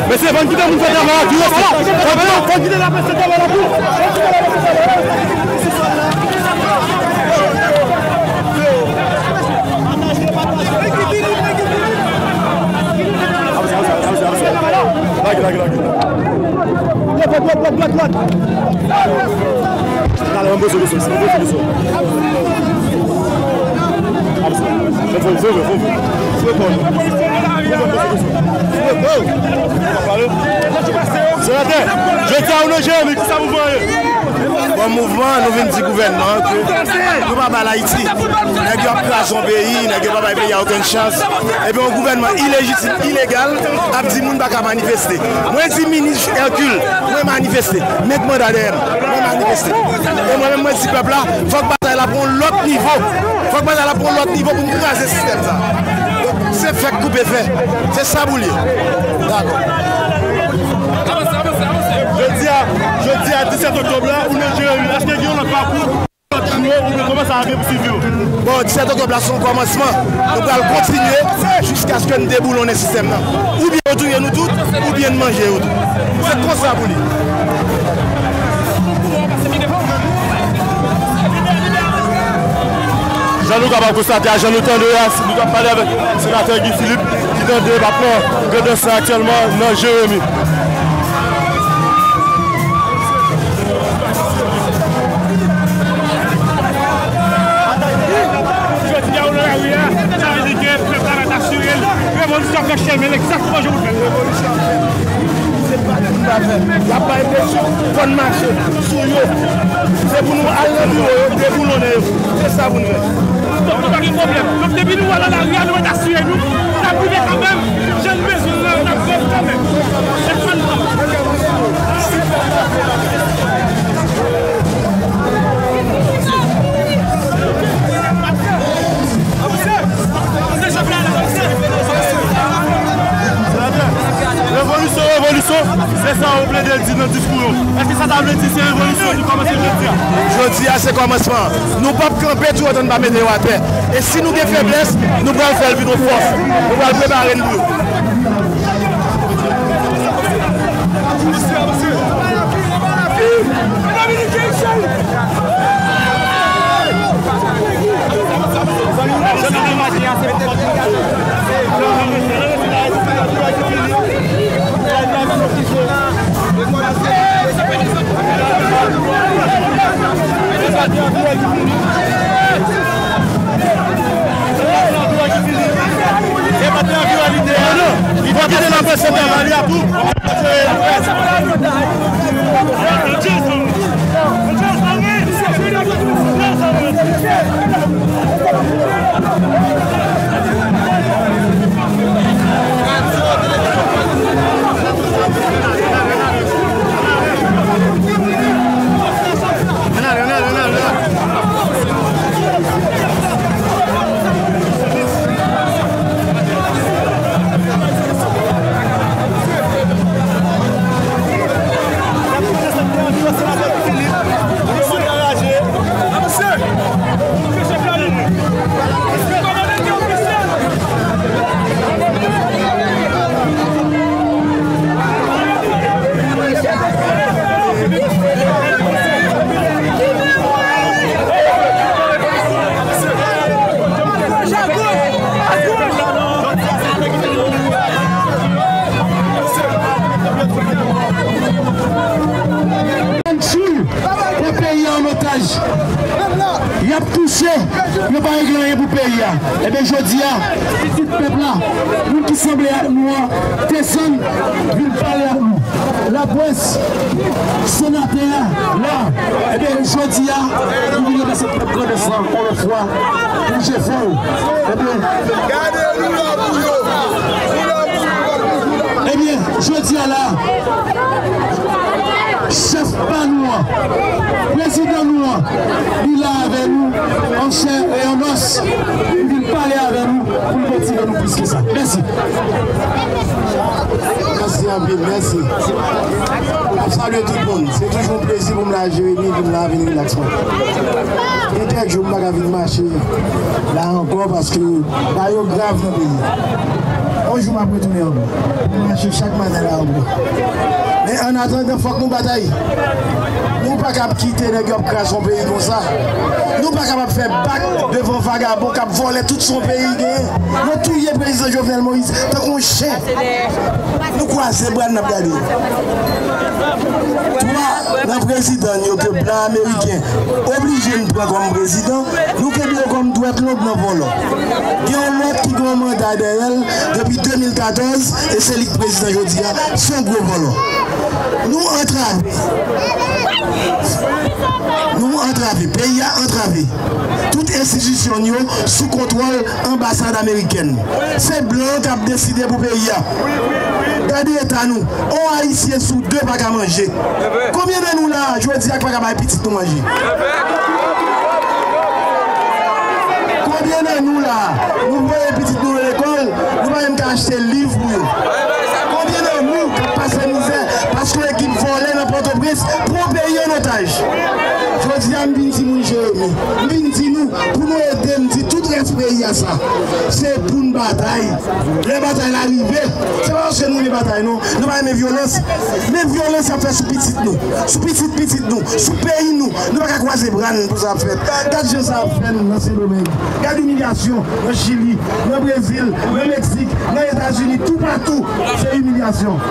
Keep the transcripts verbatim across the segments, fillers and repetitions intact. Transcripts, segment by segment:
Mesye, fò n kite moun fè travay la, ki rete. Fò n kite, fò n kite laprès fè travay la, tou. Fò n kite laprès fè travay la. Avanse, avanse, avanse, avanse. Lage, lage, lage. Dwat, dwat, dwat, dwat, dwat. Talè, ann poze kesyon, ann poze kesyon. Avanse. Fò, fò, fò, fò, fò. Senatè, jodi a ou nan Jeremi, kisa mouvman an ye? Bon, mouvman, nou vin di gouvènman an ke nou pa ba l Ayiti. Nèg yo ap kraze yon peyi, nèg yo pa bay peyi a okenn chans. Epi yon gouvènman ilejitim, ilegal, ap di moun pa ka manifeste. Mwen di minis Hercule, mwen manifeste. Met manda dèyè m, mwen manifeste. E mwen menm, mwen di pèp la, fòk batay la pran yon lòt nivo. Fòk batay la pran yon lòt nivo pou n kraze sistèm sa. Donk, se fèk koupe fè. Se sa pou l ye. Dakò. Jodi a, jodi a, disèt oktòb la, ou nan Jeremi. Èske gen yon lòt pakou, lòt jou, oubyen kòman sa ap ye pou swiv yo? Bon, disèt oktòb la, se yon kòmansman. Nou pral kontinye jiskaske n deboulonnen sistèm nan. Oubyen yo touye nou tout, oubyen n manje yo tout. Se konsa pou li. Jan nou kapab konstate a, jan nou tande a, nou t ap pale avèk senatè Guy Philippe, ki nan debakman Grandans la aktyèlman nan Jeremi. Jodi a, ou nan lari a, sa vle di ke pèp la mèt asire l. Revolisyon ap fè chemen l egzakteman jan pou l fèt. Revolisyon ap fèt. Se pa ti bagay. Y ap bay presyon, fò n mache sou yo. Se pou nou al nan biwo yo, deboulonnen yo. Se sa pou n fè. Donk, nou pa gen pwoblèm. Donk, depi nou wè nan lari a, nou mèt asire nou. N ap rive kanmenm. Jan n bezwen l lan, n ap rive kanmenm. Lè fò n pran. Senatè, revolisyon, revolisyon, se sa yo plede di nan diskou yo. Èske sa ta vle di se revolisyon nou kòmanse jodi a? Jodi a, se kòmansman. Nou p ap kanpe toutotan n pa mete yo atè. E si nou gen feblès, nou pral fè l vin yon fòs. Nou pral prepare n pou yo. Pran peyi a an otaj. Y ap touche, yo pa regle anyen pou peyi a. Ebyen, jodi a, pitit pèp la, moun ki sanble ak nou an, desann, vin pale ak nou. Laprès, senatè a la. Ebyen, jodi a, nou vin remèsye pèp Grandans lan ankò yon lòt fwa pou jefò yo. Ebyen, ebyen, jodi a la, chèf pa nou an, prezidan nou an, li la avè nou, an chè e an os. Li vin pale avè nou pou l motive nou plis ke sa. Mèsi. Mèsi anpil, mèsi. M ap salye tout moun. Se toujou yon plezi pou m la Jeremi, vin la, vin rilaks mwen. Gen kèk jou m pa ka vin mache. la ankò, paske bagay yo grav nan peyi a. Yon jou m ap retounen ankò. M mache chak maten la ankò. Men annatandan, fòk nou batay. Nou pa kab kite nèg yo ap kraze yon peyi konsa. Nou pa kapab fè bak devan vagabon k ap vòlè tout sa yon peyi genyen. Yo touye prezidan Jovenel Moïse tankou yon chen. Nou kwaze bra n, n ap gade. Twa nan prezidan yo ke blan ameriken oblije n pran kòm prezidan, nou kenbe yo kòm dwèt long nan vòlò. Gen yon lòt ki gen yon manda dèyè l depi de mil katòz, e se li k prezidan jodi a, se yon gwo vòlò. Nou antrave. Nou antrave. Peyi a antrave. Tout enstitisyon n yo sou kontwòl anbasad amerikèn. Se blan k ap deside pou peyi a. Gade eta nou. On Ayisyen sou de pa ka manje. Konbyen nan nou la, jodi a, k pa ka bay pitit nou manje? Konbyen nan nou la, nou voye pitit nou lekòl, nou pa menm ka achte liv pou yo? Konbyen nan nou k ap pase mizè paske yon ekip vòlè nan Pòtoprens pran peyi an otaj? Jodi a, m vin di moun Jeremi, m vin di nou, pou nou ede m di tout rès peyi a sa, se pou n batay. Lè batay la rive, se pa paske nou renmen batay non, nou pa renmen vyolans. Men vyolans y ap fè sou pitit nou, sou pitit pitit nou, sou peyi nou. Nou pa ka kwaze bra n pou sa ap fèt. Gad jan sa ap fè n nan Sendomeng. Gad imilyasyon nan Chili, nan Brezil, nan Meksik, nan Etazini, toupatou, se imilyasyon.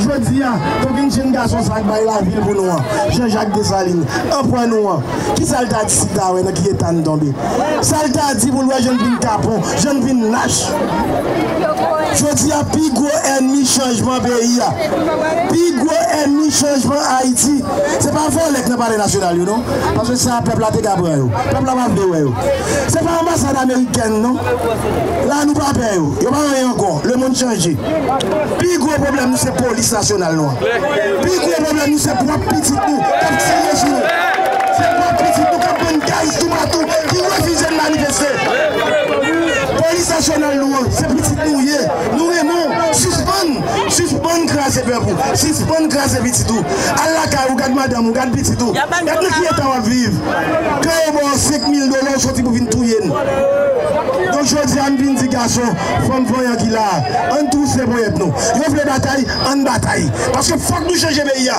Jodi a, gen yon jenn gason sa k bay lavi l pou nou an, Jean Jacques Dessalines, anpwa nou an. Kisa l ta di si l ta wè nan ki eta n tonbe? Sa l ta di pou l wè jan n vin kapon, jan n vin lach? Jodi a, pi gwo ènmi chanjman peyi a, pi gwo ènmi chanjman Ayiti, se pa vòlè k nan Palè Nasyonal yo non, paske sa pèp la te ka pran yo. Pèp la pa vle wè yo. Se pa anbasad amerikèn non. La nou pa pè yo. Yo pa anyen ankò. Lemonn chanje. Pi gwo pwoblèm nou se polis nasyonal nou an. Pi gwo pwoblèm nou se pwòp pitit nou k ap tire sou nou. Se pwòp pitit nou k ap vann gaz toupatou, ki refize n manifeste. Polis nasyonal nou an, se pitit nou ye. Nou renmen w. Sispann, sispann kraze pèp ou. Sispann kraze pitit ou. Al lakay ou, gad madanm ou, gad pitit ou. Gad nan ki eta w ap viv. Kan yo ba w senk mil dola, w soti pou vin touye n. Donk, jodi a, m vin di gason, fanm vanyan ki la a, ann twouse ponyèt nou. Yo vle batay, ann batay. Paske fòk nou chanje peyi a.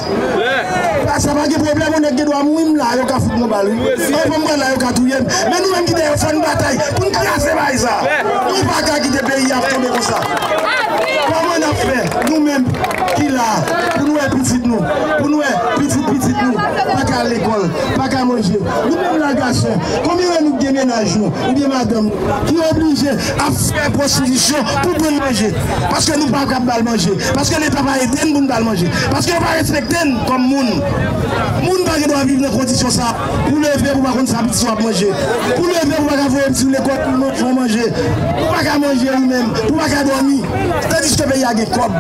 Sa pa gen pwoblèm, yon nèg gen dwa mouri, m la, yo ka fout mwen bal, wi. Yon fanm pral la, yo ka touye m. Men nou menm ki dèyè, fò n batay pou n kraze bagay sa. Nou pa ka kite peyi a ap tonbe konsa. Kòman n ap fè, nou menm ki la, pou nou wè pitit nou, pou nou wè pitit pitit nou, pa ka al lekòl, pa ka manje? Nou menm la, gason, konbyen nan nou gen mennaj nou, oubyen madanm nou, ki oblije ap fè pwostitisyon pou pou n manje? Paske nou pa kab ba l manje. Paske Leta pa ede n pou n ba l manje. Paske yo pa respekte n kòm moun. Moun pa gen dwa viv nan kondisyon sa. Pou leve, pou pa konn sa pitit ou ap manje. Pou leve, pou pa ka voye pitit ou lekòl pou manje, pou manje. Pou pa ka manje ou menm. Pou pa ka dòmi. Tandiske peyi a gen kòb.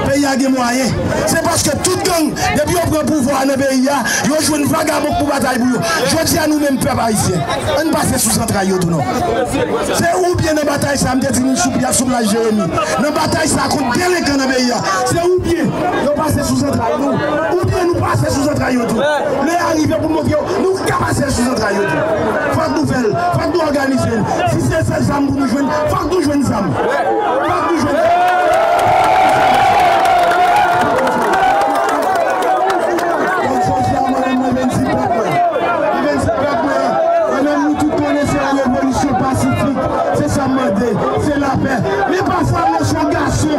Peyi a gen mwayen. Se paske tout gang, depi yo pran pouvwa a nan peyi a, yo jwenn vagabon k pou batay pou yo. Jodi a, nou menm pèp ayisyen, ann pase sou zantray yo tou non. Se oubyen nan batay sa, m te di nou sou plas, sou plas Jeremi. Nan batay sa kont delenkan nan peyi a, se oubyen yo pase sou zantray nou, oubyen nou pase sou zantray yo tou. Lè a rive pou n montre yo, nou ka pase sou zantray yo tou. Fòk nou fè l, fòk nou òganize n. Si se sèl zam pou nou jwenn, fòk nou jwenn zam. Fòk nou jwenn zam. Donk, jodi a, mwen menm, mwen vin di pèp mwen. Mwen vin di pèp mwen, mwen menm, nou tout konnen se yon revolisyon pasifik. Se sa m mande, se lapè. Men pafwa, lè w se yon gason,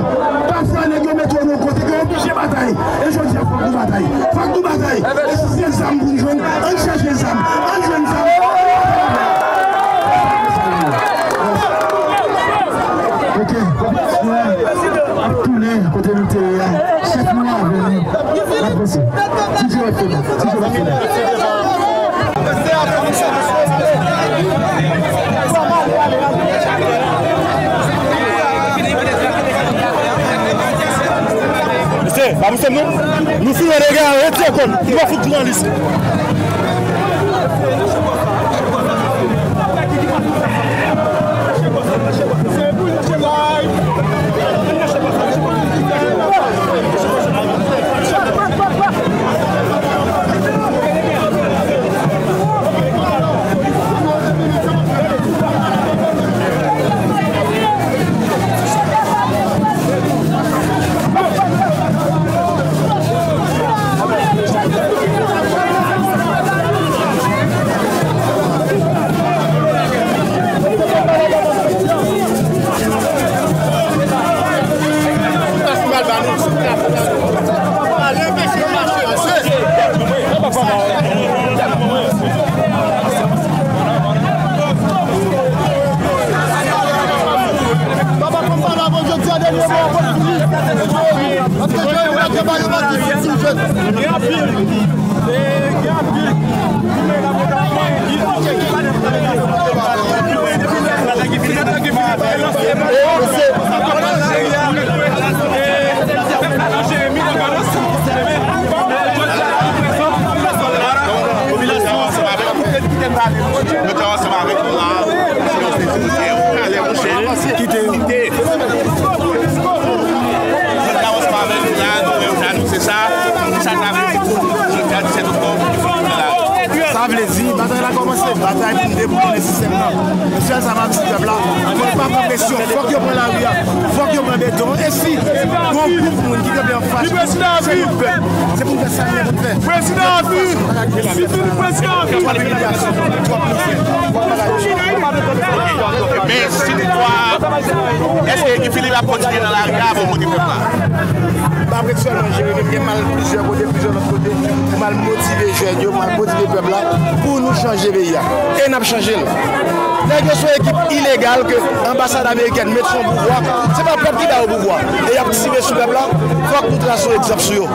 pafwa, nèg yo mete w nan yon kote ke w oblije batay. E jodi a, fòk nou batay. Fòk nou batay. E si se zam pou n jwenn, ann chèche zam. Ann jwenn zam. Ok. Ap tounen kote nou te ye a. Chèf nou avè nou. N ap vanse. T J F M. T J F M. Mesye, pa pouse m non. Nou fini dega, retire kò n. Nou pa fout jounalis. Popilasyon ansanm avèk nou. Nou te ansanm avèk nou la. Kite yo. Kite. Jodi a, ansanm avèk nou la, nou menm, nou anonse sa. Sa ta vle di, jodi a, disèt oktòb, nou fè nan lari. Sa vle di, batay la kòmanse. Batay pou n deboule sistèm nan. Men sèl sa m ap di pèp la, fò yo pa pran presyon. Fòk yo pran lari a. Fòk yo pran beton. E si gon gwoup moun ki kanpe anfas, se nou pèp. Se pou n fè sa nou gen pou n fè. Prezidan a vi! Prezidan a vi! Men si toutfwa, èske Guy Philippe ap kontinye nan lari a pou moute pèp la? M pa prèt sèlman jere, men m gen m al plizyè kote, plizyè lòt kote, pou m al motive jèn yo, pou m al motive pèp la, pou nou chanje peyi a. E n ap chanje l. Nèg yo se yon ekip ilegal ke anbasad amerikèn met sou yon pouvwa. Se pa pèp ki ba yo pouvwa. E y ap tire sou pèp la. Fòk nou trase yon egzanp sou yo.